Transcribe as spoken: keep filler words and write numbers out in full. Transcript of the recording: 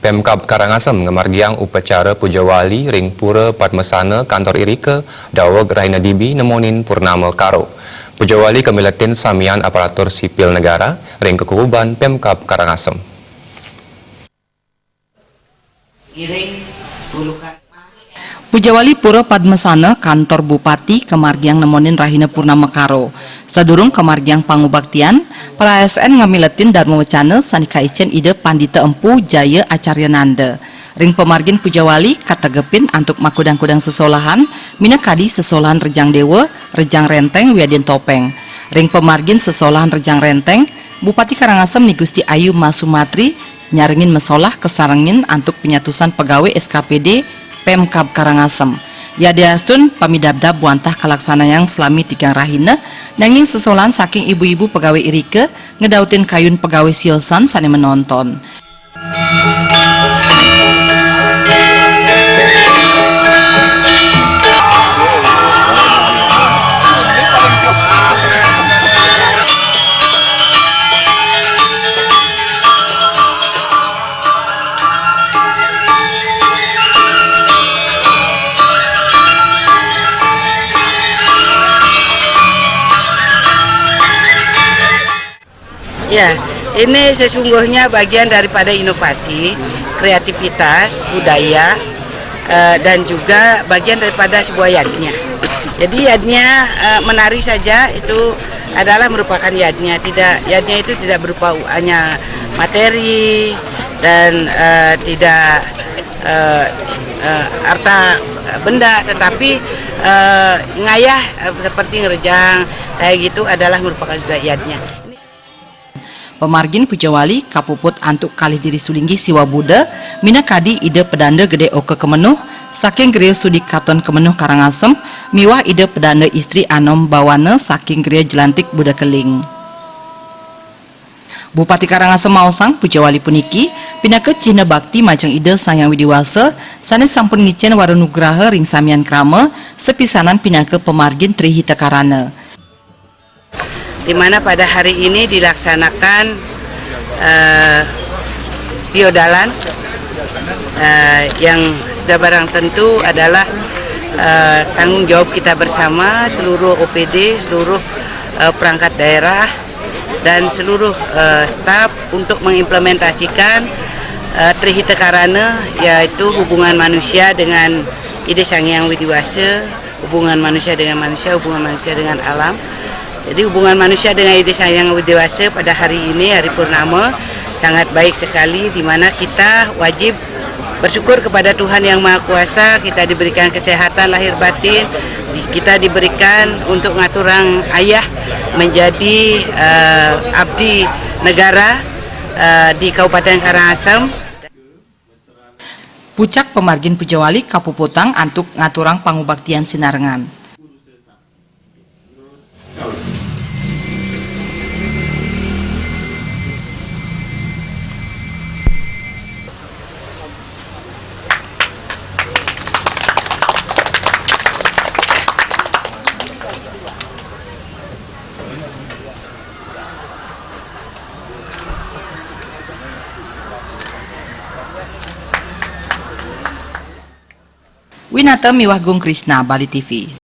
Pemkab Karangasem ngamargiang upacara puja wali ring Pura Padmasana Kantor Irika, daweg rahina dibi nemonin purnama Karo. Puja wali kamiletin samian aparatur sipil negara ring kekububan Pemkab Karangasem. Pujawali Pura Padmasana Kantor Bupati kamargiang nemonin rahina purnama Karo. Sadurung kamargiang pangubaktian, para A S N ngamiletin darma wacana sane kaicen Ida Pandita Empu Jaya Acarya Nanda. Ring pamargin pujawali kategepin antuk makudang-kudang sesolahan, minakadi sesolahan Rejang Dewa, Rejang Renteng, wiadin Topeng. Ring pamargin sesolahan Rejang Renteng, Bupati Karangasem Ni Gusti Ayu Masumatri nyarengin masolah kasarengin antuk panyatusan pegawai S K P D Pemkab Karangasem. Yadiastun pamidabdab wantah kalaksanayang salami tigang rahina, nanging sesolahan saking ibu-ibu pegawai irika ngedautin kayun pegawai siosan sane menonton. Ya, ini sesungguhnya bagian daripada inovasi, kreativitas, budaya, eh, dan juga bagian daripada sebuah yadnya. Jadi yadnya, eh, menari saja itu adalah merupakan yadnya. Tidak, yadnya itu tidak berupa u-, hanya materi dan, eh, tidak, eh, eh, harta benda, tetapi, eh, ngayah, eh, seperti ngerejang kayak gitu adalah merupakan juga yadnya. Pamargin pujawali kapuput antuk kalih diri sulinggih siwa Buda, minakadi Ida Pedanda Gede Oka Kemenuh, saking Griya Sudi Katon Kemenuh Karangasem, miwah Ida Pedanda Istri Anom Bawana saking Griya Jelantik Buda Keling. Bupati Karangasem maosang pujawali puniki pinaka cihna bakti majeng Ida Sang Hyang Widi Wasa sane sampun ngicen wara nugraha ring samian krama, sapisanan pinaka pamargin Tri Hita Karana. Di mana pada hari ini dilaksanakan, eh, piodalan, eh, yang sudah barang tentu adalah, eh, tanggung jawab kita bersama, seluruh O P D, seluruh, eh, perangkat daerah, dan seluruh, eh, staf untuk mengimplementasikan, eh, Tri Hita Karana, yaitu hubungan manusia dengan Ida Sang Hyang Widi Wasa, hubungan manusia dengan manusia, hubungan manusia dengan alam. Jadi hubungan manusia dengan Ida Sang Hyang Widi Wasa pada hari ini, hari purnama, sangat baik sekali, di mana kita wajib bersyukur kepada Tuhan Yang Maha Kuasa, kita diberikan kesehatan lahir batin, di-, kita diberikan untuk ngaturang ayah menjadi, eh, abdi negara, eh, di Kabupaten Karangasem. Pucak pamargin pujawali kapuputang antuk ngaturang pangubaktian sinarengan. Winata miwah Gung Krisna, Bali T V.